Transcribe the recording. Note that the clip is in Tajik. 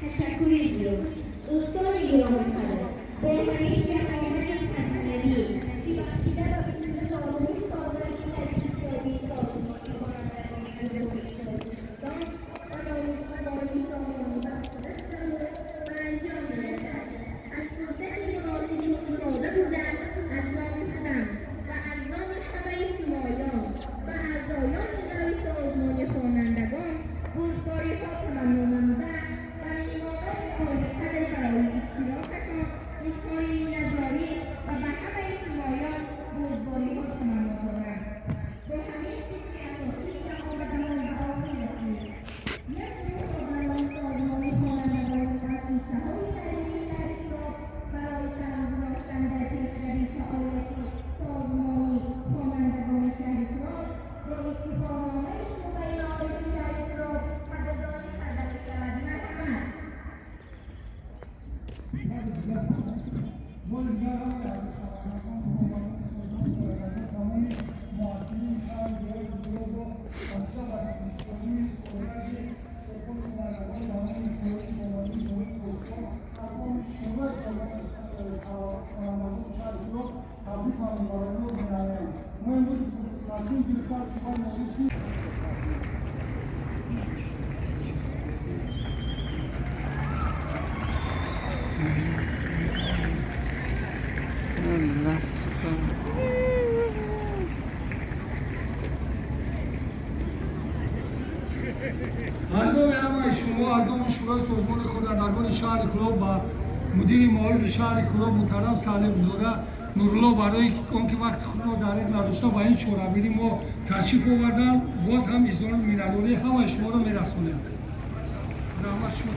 تشکر زیاد. دوستان گرامیقدر، با همین جمعآوری تنظیمی که بخشیده به 24مین سالگرد تأسیس سازمان خوانندگان جمهوری تاجیکستان و دانشگاهی سامانی بخشیده شده و انجام میرسد، از فرصت مناسبی استفاده بوده از نام خودم و از نام همه شمایان و اعضایان نوی سازمان خوانندگان بزرگواریها تمنا نموده و میهمانان عالیقدر برای اشتراکتان اظهار منتداری و به همه شمایان بزرگواریها تمنا دارم. با همین فکر اساسی جمعآوردمان به آخر رسید. یک گروه را برای سازمان خوانندگان از گوشههای تعلیمی شهر کلاب برای سهم گذاشتن در پیشروی فعالیت سازمانی خوانندگان شهر کلاب با افتخارنامه شعبه معارف شهر کلاب قدردانی کرده میشود. مرحمت. Nasıl? Аз номи ҳамаи шумо, аз номи Шӯрои созмони хонандагони шаҳри Кӯлоб ба мудири маорифи шаҳри Кӯлоб муҳтарам Салимзода Нурулло барои он ки вақти худро дареғ надошта ба ин чорабинӣ мо ташриф оварданд, боз ҳам изҳори миннатдории ҳамаи шуморо мерасонем. Раҳмат шумо.